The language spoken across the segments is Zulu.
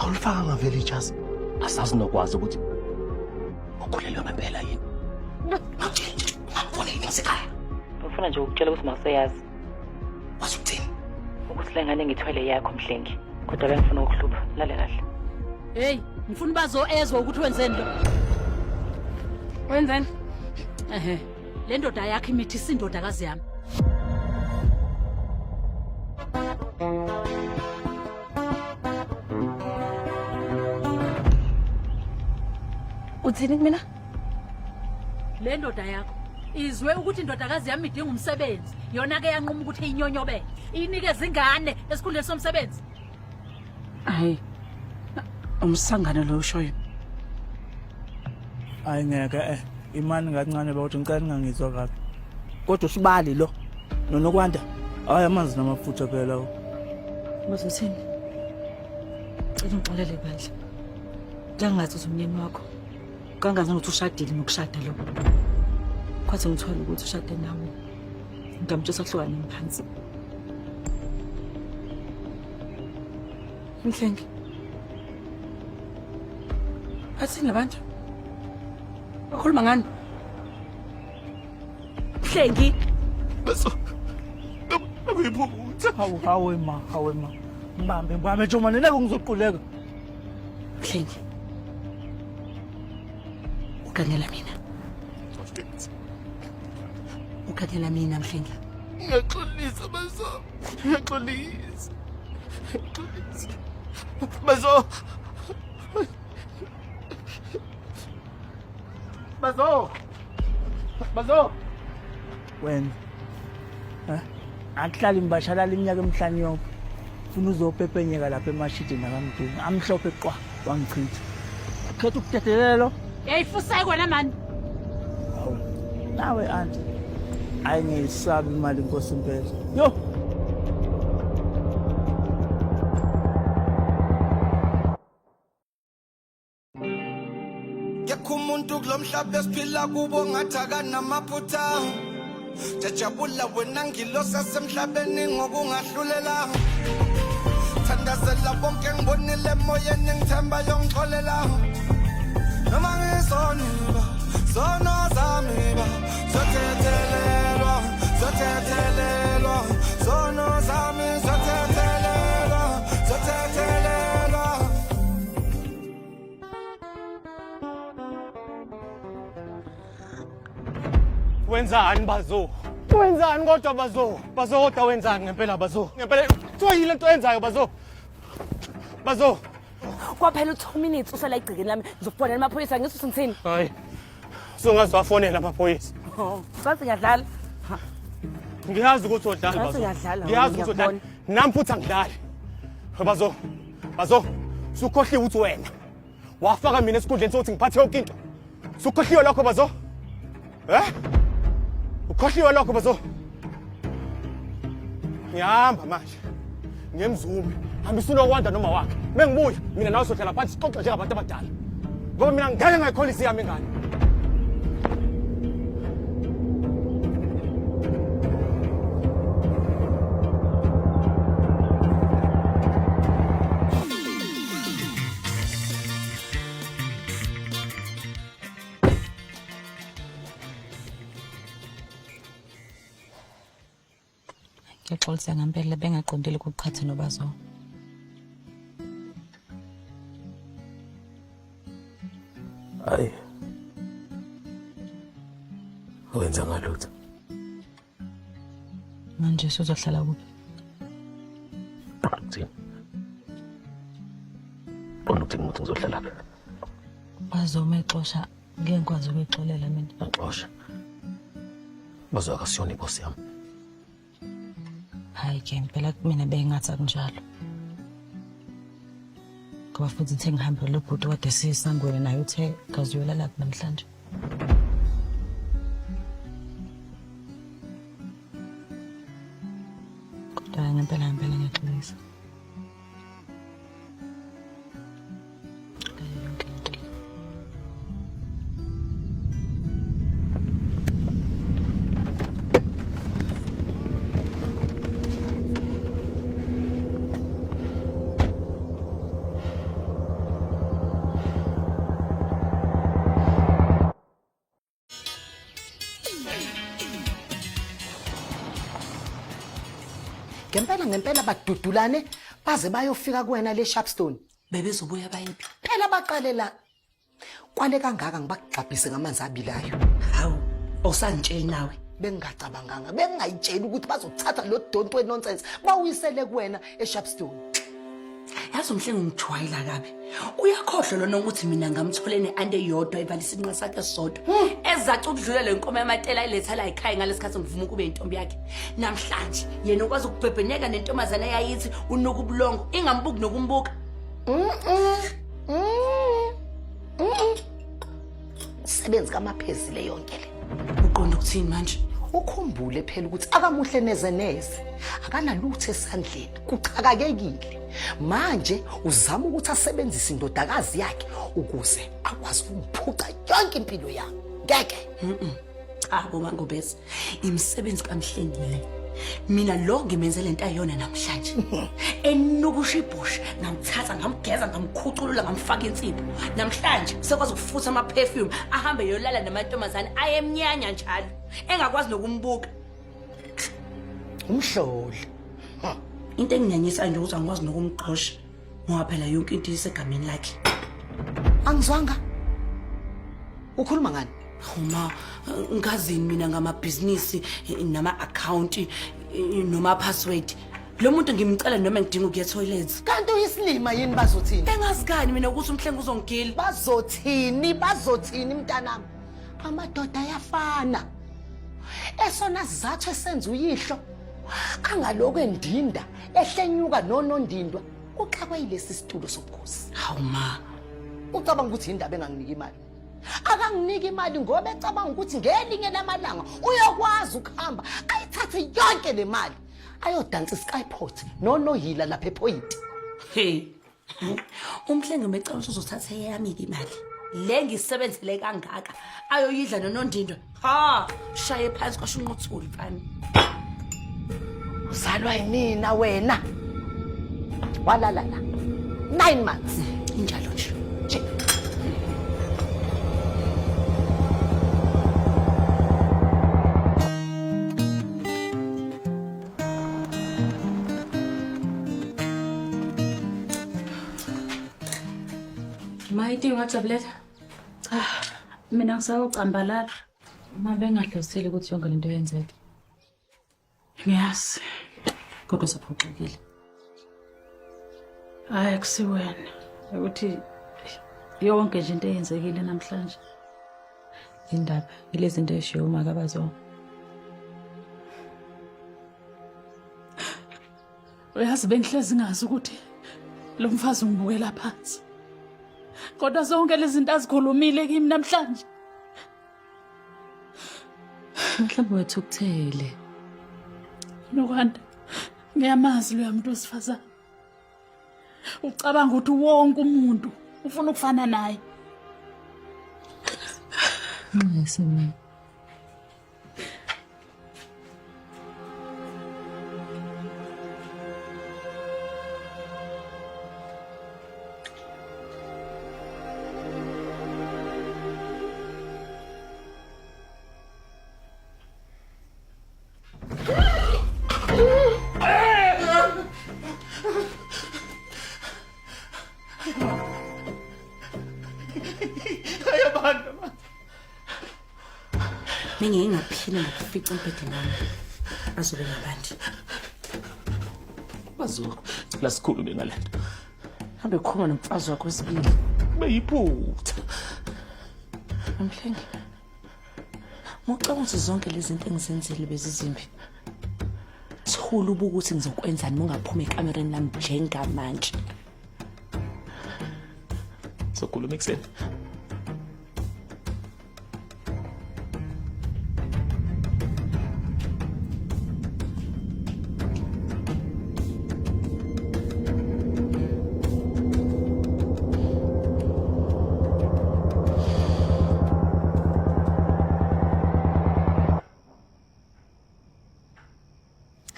Awulifakanga vele ijazi. Asazi nokwazi ukuthi ukhulelwe ngempela yini. Ngakutshela ungafoneli ngasekhaya. Ngifuna nje ukukutshela ukuthi mawuseyazi Wazi ukuthini? ukuthi le ngane ngithwele yakho Mhlengi. Kodwa bengifuna ukuhlupha. Lale kahle. Hey, ngifuna bazoezwa ukuthi wenzeni lo. Wenzeni? Ehhe. Le ndoda yakho imithi isindodakazi yami. Uthini kumina? Le ndoda yakho izwe ukuthi indodakazi yami idinga umsebenzi. Yona ke yanquma ukuthi iyinyonyobele. Inikeze ingane esikhundleni somsebenzi. Hayi. Umsangano lo ushoyo. Hayi ngeke eh imani kancane bakuthi ngicela ningangizwa kabi. Kodwa usibali lo nonokwanda hayi amanzi namafutha phela lawo. Uzothini? Cela ungixolele bandla. Ngangazi ukuthi umyeni wakho. Kangazi ukuthi ushadile nokushada lo. Kwathi ngithola ukuthi ushade nawe. Ngamtshela sahlukane ngiphansi. Mhlengi. Bathini labantu? Bakhuluma ngani? Mhlengi. Bazo. Akuyiphutha. Hawu hawe ma hawe ma. Mbambe mbambe Jomane nako ngizoquleka. Mhlengi. Uganela mina. Uganela mina Mhlengi. Ngiyaxolisa bazo. Ngiyaxolisa. Ngiyaxolisa. Bazo. Bazo. Bazo. Wena. Eh? Akuhlali ngibashalala iminyaka emihlanu yonke. Funa uzopepenyeka lapha emashidini akamdunga. Amhlophe qwa wangichitha. Khetha ukudedelelo. Hey, fuseke wena mani. Hawu. Nawe anti. Hayi ngiyisabi imali inkosi impela. Yo. Kekho umuntu kulomhlaba esiphila kubo ngathi akanamaphutha. Jajabula wena ngilosi asemhlabeni ngokungahlulela. Thandazela bonke ngibonile emoyeni ngithemba yongixolela. Noma ngisoniba, sono zami ba, zothethelelwa, zothethelelwa, sono zami zothethelelwa, zothethelelwa. Wenzani bazo? Wenzani kodwa bazo? Bazo kodwa wenzani ngempela bazo? Ngempela kuthiwa yini lento oyenzayo bazo? Bazo. Kwaphela u2 minutes usala igcekeni lami ngizokufonela amaphoyisa ngithi usungithini? Hayi. Usungaze wafonela amaphoyisa. Oh, sathi ngiyadlala. Ngiyazi ukuthi udlala Ngathi bazo. uyadlala Ngiyazi wena, ukuthi udlala. ngiyakubona. Nami futhi angidlali. Bazo. Bazo. Sukhohliwe ukuthi wena wafaka mina esikhundleni sokuthi ngiphathe yonke into. Sukhohliwe lokho bazo. Eh? Ukhohliwe lokho bazo. Ngihamba manje. Ngemzumbe. Hambisa uNokwanda noma wakhe. Mengibuya mina nawe sohlala phansi sixoxe njengabantu abadala. Ngoba mina ngeke ngayikholisa yami ingane. Ngiyaxolisa ngempela bengaqondile ukuqhatha nobazo. Hayi. Wenza ngalutho. Manje suzohlala kuphi? Ukuthini? Qonda ukuthini ukuthi ngizohlala phi? Bazoma exosha ngeke ngikwazi ukuyixolela mina. Axosha. Bazo akasiyona inkosi yami. Hayi ke ngempela kumina bengathi akunjalo. Ngoba futhi ngithe ngihambe lo bhuti kade sisangweni naye uthe kazi uyolala namhlanje. Kodwa ngempela ngempela ngiyaxolisa. Ngayo yonke into le. Ngempela ngempela badudulane baze bayofika kuwena le Sharpstone. Bebezobuya bayephi? Phela baqale la. Kwale kangaka ngibagxabhise ngamanzi abilayo. Hawu, awusangitsheli nawe. Bengingacabanganga, bengingayitsheli ukuthi bazothatha lo donti we nonsense bawuyisele kuwena eSharpstone. Yazi umhlengi ungijwayela kabi. Uyakhohlwa lona ukuthi mina ngamthole ne-ante eyodwa evala isinqa sakhe sodwa. Ezaca ukudlula le nkomo yamatela ayiletha la ekhaya ngalesikhathi ngivuma ukube intombi yakhe. Namhlanje yena ukwazi ukubhebhenyeka nentombazane eyayithi unuka ubulongo ingambuki nokumbuka. Umsebenzi kamaphezile yonke le. Uqonda ukuthini manje? Ukhumbule phela ukuthi akamuhle neze neze. Akanalutho esandleni, kuchakakekile. Manje uzama ukuthi asebenzise indodakazi yakhe ukuze akwazi ukumphuca yonke impilo yami. Ngeke. Cha bo MaNgobese, imisebenzi kaMhlengi le. Mina lo ngimenze lento ayona namhlanje. Enuka ushibhusha, ngamthatha ngamgeza ngamkhuculula ngamfaka insipho. Namhlanje sekwazi ukufutha ama perfume ahambe yolala namantombazane ayemnyanya njalo engakwazi nokumbuka. Umhloli. Into enginyanyisayo nje ukuthi angikwazi nokumxosha ngoba phela yonke into isegameni lakhe. Angizwanga. Ukhuluma ngani? Uma ngazini mina ngamabhizinisi nama-akhawunti noma-password. Lo muntu ngimcela noma ngidinga ukuya toilet. Kanti uyisilima yini bazothini? Engazi kani mina ukuthi umhlengi uzongigila. Bazothini? Bazothini mntanami? Amadoda ayafana. Esona sizathu esenza uyihlo angalokhu endinda ehlenyuka nonondindwa uxakwe yilesi situlo sobukhosi. Hawu ma. Ucabanga ukuthi indaba enganginiki imali? Akanginiki imali ngoba ecabanga ukuthi ngelinye lamalanga uyokwazi ukuhamba ayithathe yonke le mali ayodansa iSkyport nonohila lapha ePoint. Hey. Umhlengi umecela ukuthi uzothatha eyami ke imali. Le ngisebenzele kangaka ayoyidla nonondindwa. Ha, shaye phansi kwasho unquthuli mfana. Uzalwa yimina wena. Walala la. 9 months. Injalo nje. Nje. Ma iti ungajabulela? Cha, mina ngisayocambalala. Ma bengahlosile ukuthi yonke lento yenzeke. Ngiyazi. Kodwa usaphoxekile. Hayi akusiwena. Ukuthi yonke nje into eyenzekile namhlanje. Indaba ilezi zinto eshiwo uma kabazo. Uyazi bengihlezi ngazi ukuthi lo mfazi ungibukela phansi. Kodwa zonke lezi zinto azikhulumile kimi namhlanje. Mhlawumbe wethukuthele. Nokwanda, ngiyamazi loya muntu wesifazane. Ucabanga ukuthi wonke umuntu ufuna ukufana naye. Nxese mina. Mengeke ngaphila ngokufica embhedeni wami. Azobe ngabantu. Bazo la sikhulume ngalento. Hambe khuluma nomfazi wakho wesibili. Beyiphutha. Mhlengi. Mucabanga ukuthi zonke lezi zinto engizenzile bezizimbi. Thula ubuka ukuthi ngizokwenzani uma ungaphuma ekamereni lami njengamanje. Sokhuluma ekuseni.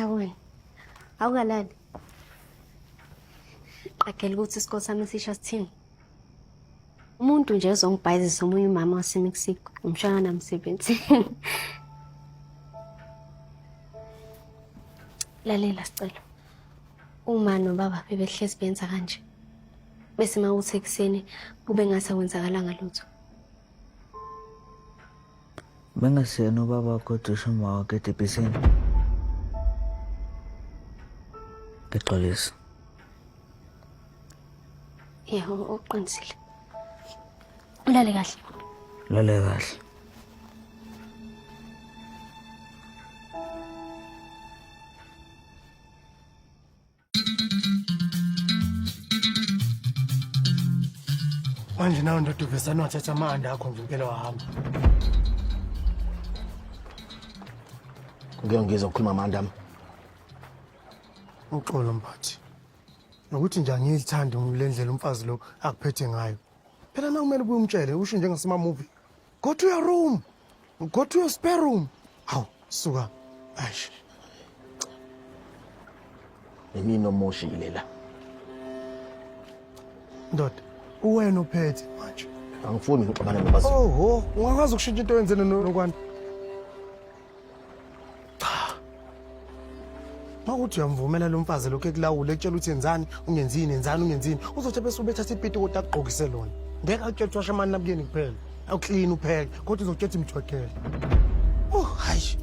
Awena. Awukalali. Qagela ukuthi isikole sami esisha sithini. Umuntu nje ozongibhayizisa omunye umama waseMexico, umshana namsebenzi. Lalela sicelo. Uma nobaba bebehlezi benza kanje. Bese uma kuthi ekuseni kube ngathi akwenzakalanga lutho. Bengasiyena ubaba wakho odusha uma wakho edibhisini. Ngixolisa. Yebo, uqinisile. Ulale kahle. Ulale kahle. Manje nawe ndoda uvesane wathatha amahanda akho nje impela wahamba. Ngeke ngizwe ukukhuluma amahanda ami. Uxolo mphathi. Nokuthi nje angiyithandi le ndlela umfazi lo akuphethe ngayo. Phela na kumele ubuye umtshele usho njengasema movie. Go to your room. Go to your spare room. Hawu, suka. Eish. Yimina omoshile la. Ndoda, uwena ophethe manje. Angifuni ngixabane nobazi. Oho, ungakwazi ukushintsha into oyenzene nokwanda. Cha. Makuthi uyamvumela lo mfazi lokhu ekulawula ekutshela ukuthi enzani, ungenzini, enzani, ungenzini. Uzothi bese ubethatha ipiti kodwa akugqokise lona. Ngeke akutshele ukuthi washa amanabukeni kuphela. Awuclean upheke, kodwa uzokutshela ukuthi mthwekele. Oh, hayi.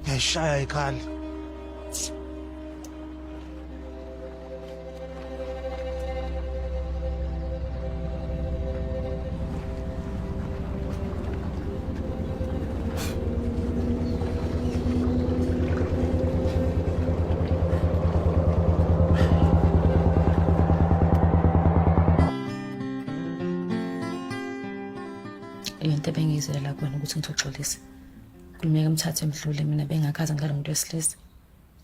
Ngiyayishaya ikhala. Into ebengiyizele la kuwena ukuthi ngithoxolise. Kulumeke emthathe emdlule mina bengakhaza ngidlala umuntu wesilisa.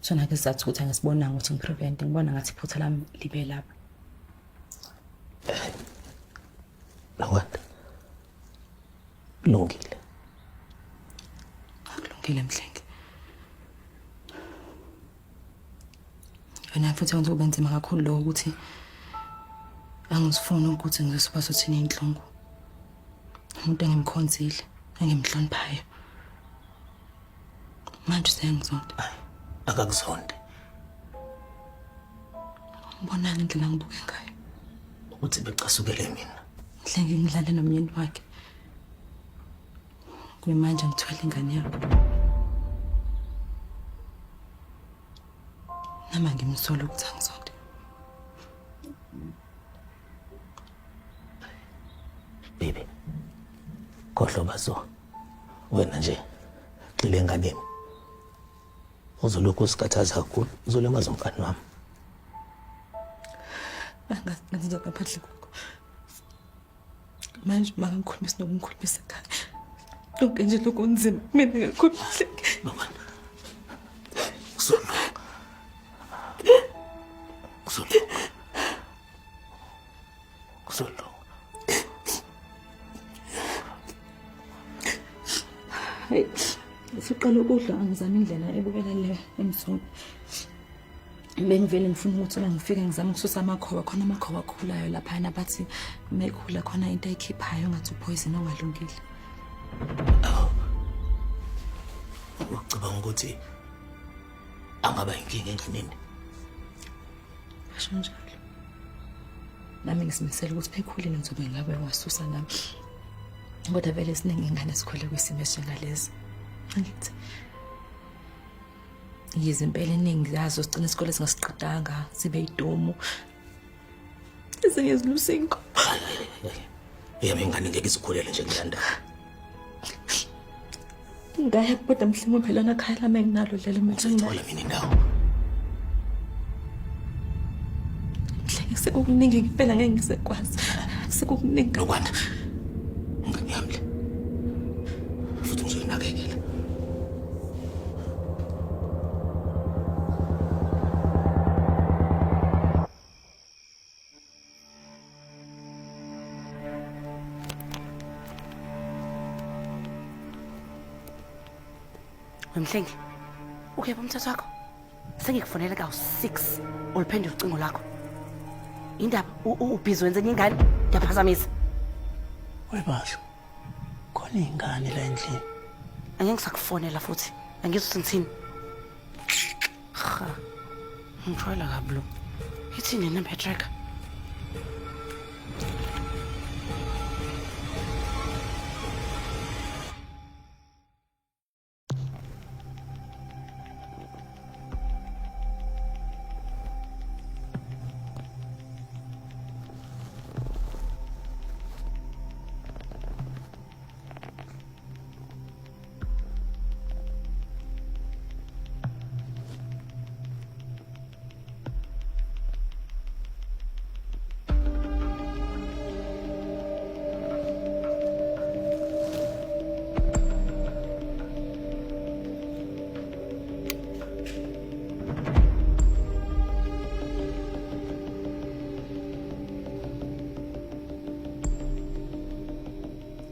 Sona ke isizathu ukuthi angisibonanga ukuthi ngiprevent ngibona ngathi iphutha lami libe lapha. Lawanda. Kulungile. Akulungile Mhlengi. Wena futhi wenza kube nzima kakhulu lokho ukuthi angizifuni ukuthi ngizosuka sothini inhlungu. Umuntu engimkhonzile, engimhloniphayo. Manje useyangizonda. Akakuzonde. Ngibonani indlela ngibuke ngayo. Ukuthi becasukele mina. Mhlengi ngidlale nomyeni wakhe. Kuyimanje ngithwele ingane yabo. Nama ngimsola ukuthi angizonde. Baby. Khohlwa bazo. Wena nje gxile enganeni. Uzolokhu usikhathaza kakhulu, uzolimaza umfana wami. Angazi ngenza ngaphandle kwakho. Manje makangikhulumisa nokungikhulumisa ekhaya. Konke nje lokhu kunzima kumina kakhulu Mhlengi. Kuzolunga. Kuzolunga. Kuzolunga. Hayi, siqala ukudla angizami indlela ebukela le emzonke. Bengivele ngifuna ukuthi uma ngifika ngizame ukususa amakhowa khona amakhowa akhulayo laphana bathi uma ekhula khona into ayikhiphayo ngathi upoison ongalungile. Ucabanga ukuthi angaba inkinga enganeni? Basho njalo. Nami ngizimisele ukuthi phekhulile ngizobe ngabe wasusa nami. Kodwa vele siningi ingane esikhule kwisimo esinjengalezi. Angithi yize impela iningi lazo sigcina isikole singasiqedanga sibe yidumu. Ezinye zilusa inkomo. Eyami ingane ngeke izikhulele nje kuleya ndawo. Ngaya kodwa mhlawumbe phela nakhaya lami enginalo lelo mina. Ngizayithola mina indawo. Mhlenge sekukuningi ngempela ngeke ngisekwazi. Sekukuningi. Nokwanda. Ingane yami le. Futhi ngizoyinakekela. Wemhlengi, ukephi umthetho wakho? Sengikufonele kawu-6 uliphendula ucingo lwakho. Indaba ubhizi wenze enye ingane ngiyaphazamisa. Webasho, khona iy'ngane la endlini. Angeke ngisakufonela futhi. Angizwa ukuthi ngithini. Ha. Ngithwala kabi lo. Ithini inamba yetracker?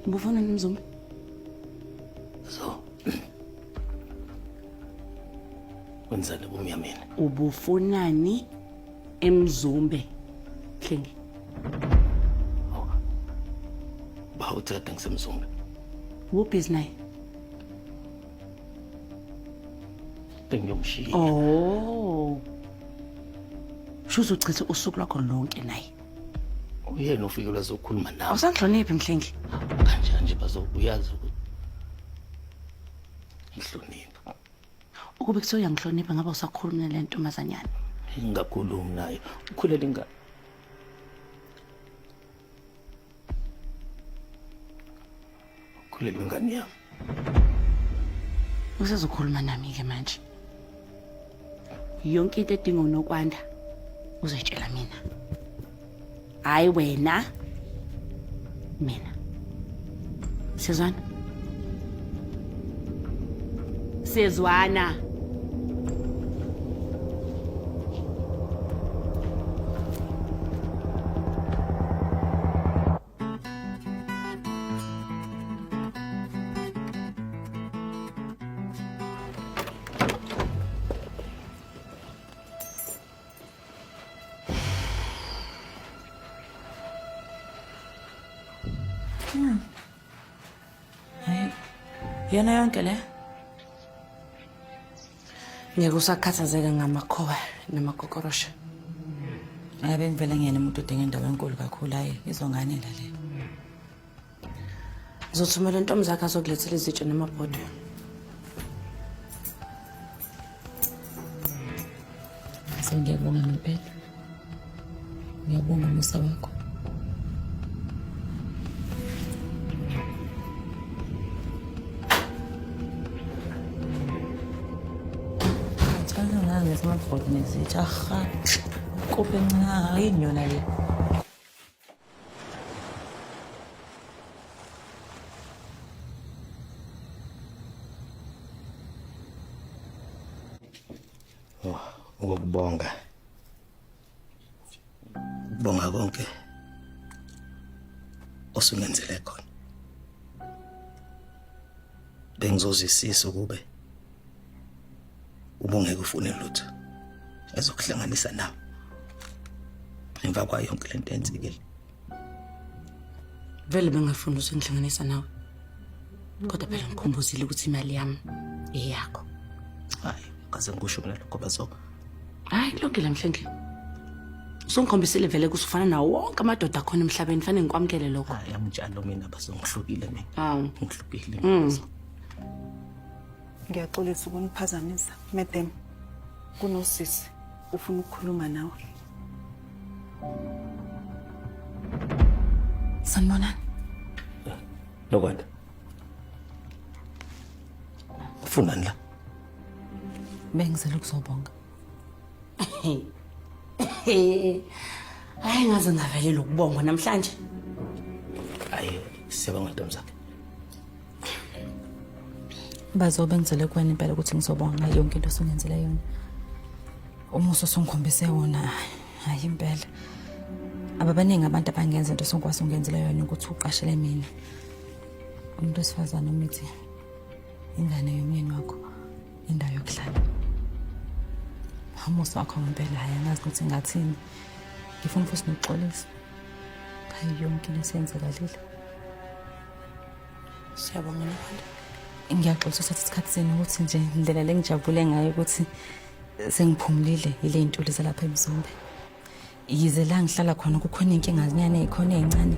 Ubufuna nimzumbe? So. Wenzani ebumnyameni? Ubufunani emzumbe? Hlengi. Ba uthatha ngisemzumbe. Ubusy naye? Bengiyomshiya. Oh. Shuthi uchithe usuku lwakho lonke naye. Uyena ofikela zokhuluma nawe. Awusangihloniphi Mhlengi. Kanjani nje bazokuyazi ukuthi ngihlonipha. Ukube kuthiwa uyangihlonipha ngabe usakhuluma nale ntombazanyana. Ngingakhulumi naye. Ukhulele ingane. Ukhulele ingane yami. Usezokhuluma nami-ke manje. Yonke into edinga uNokwanda uzoyitshela mina. Hayi wena. Mina. Sizwana? Sizwana. Hayi. Yona yonke le. Ngeke usakhathazeka ngamakhowa namakokoroshe. Hayi bengivele ngiyena umuntu odinga indawo enkulu kakhulu hayi izonganela le. Ngizothumela intombi zakhe azokulethela izitsha namabhodwe. Sengiyabonga ngempela. Ngiyabonga umusa wakho. Ngicela ngangithi amabhodwe nezitsha. Aha. Kope encane yini yona le? Oh, ukubonga. Ukubonga konke osungenzele khona. Bengizozwisisa ukube ubungeke ufune lutho ezokuhlanganisa nami. Emva kwayo yonke lento enzekile. Vele bengafuni ukuthi ngihlanganisa nawe. Kodwa phela ngikhumbuzile ukuthi imali yami eyakho. Hayi, kaze ngikusho mina lokho bazo. Hayi kulungile Mhlengi. Usungikhombisile vele ukuthi ufana nawo wonke amadoda akhona emhlabeni fanele ngikwamukele lokho. Hayi amtshalo mina bazo ngihlukile mina. Hawu. Ngihlukile. Ngiyaxolisa ukuniphazamisa, madam. Kunosisi ufuna ukukhuluma nawe. Sanibonani. Nokwanda. Ufunani la? Bengizele ukuzobonga. Hayi ngaze ngavelela ukubongwa namhlanje. Hayi siyabonga ntombi zakhe. Bazobe ngizele kuwena impela ukuthi ngizobonga ngayo yonke into osungenzele yona. Umusa osungikhombise wona hayi impela. Ababaningi abantu abangenza into osungikwazi ungenzela yona ukuthi uqashele mina. Umuntu wesifazane umithi ingane yomyeni wakho indawo yokuhlala. Umusa wakho ngempela hayi angazi ukuthi ngathini. Ngifuna futhi nokuxolisa. Hayi yonke into esenzakalile. Siyabonga Nokwanda. Ngiyaxolisa uthatha isikhathi senu ukuthi nje indlela lengijabule ngayo ukuthi sengiphumulile yile ntuli zalapha eMzumbe. Yize la ngihlala khona kukhona inkinga zinyane ezikhona ezincane.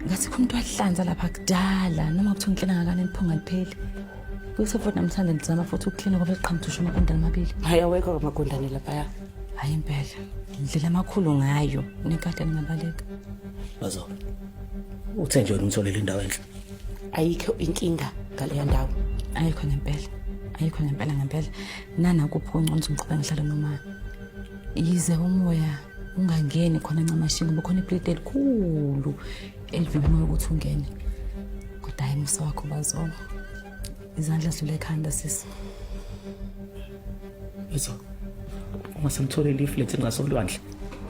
Ngathi khona umuntu wahlanza lapha kudala noma kuthiwa ngiklina ngakanani liphunga lipheli. Kuse futhi namhlanje ngizama futhi ukuklina ngoba liqhamuka usho amagundane amabili. Hayi awekho amagundane laphaya. Hayi impela. Indlela amakhulu ngayo nekade ningabaleka. Bazo. Uthe nje wena umtholele indawo enhle. Ayikho inkinga ngaleya ndawo. Ayikho ngempela. Ayikho ngempela ngempela. Nanakuphi kungcono ukuthi ngiqhubeke ngihlale noma yize umoya ungangeni khona ncamashi ngoba khona iplate elikhulu elivimba umoya ukuthi ungene. Kodwa hayi musa wakho bazona. Izandla zidlule ekhanda sisi. Bazo. Ungasemtholeli iflat engasolwandle.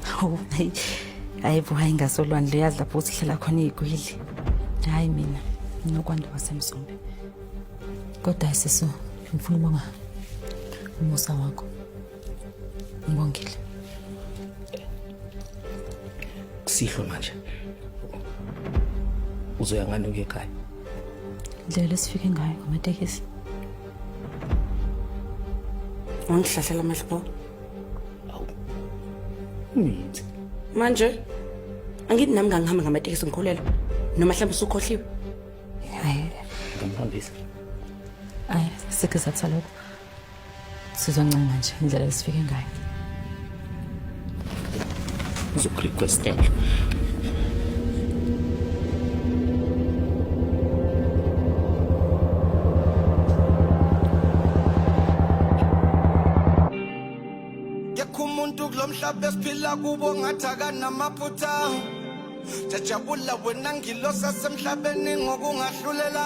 Hawu, hayi. Hayi bo, hayi ngasolwandle yazi lapho ukuthi hlala khona iy'gwili. Hayi mina, nginokwanda wasemzumbe. Kodwa sisu, ngifuna ukubonga umusa wakho. Ngibongile. Kusihlwa manje. Uzoya ngani ukuya ekhaya? Indlela esifike ngayo ngamatekisi. Wangihlahlela amehlo bo. Umithi. Manje angithi nami ngangihamba ngamatekisi ngikhulelwe noma mhlawumbe usukhohliwe. Hayi, Ngimhambisa. hayi sikho isizathu salokho. Sizoncenga nje indlela esifike ngayo. Uzokurequestela. Kekho umuntu kulomhlaba esiphila kubo ngathi akanamaphutha. Jajabula wena ngilosa semhlabeni ngokungahlulela.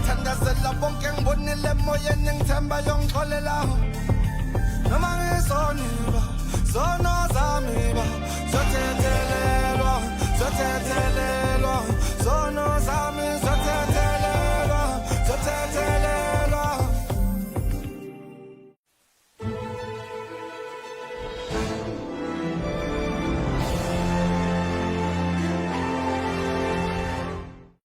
Thandazela bonke ngibonile emoyeni ngithemba yongixolela. Noma ngisoniba, zono zami ba, zothethelelwa, zothethelelwa.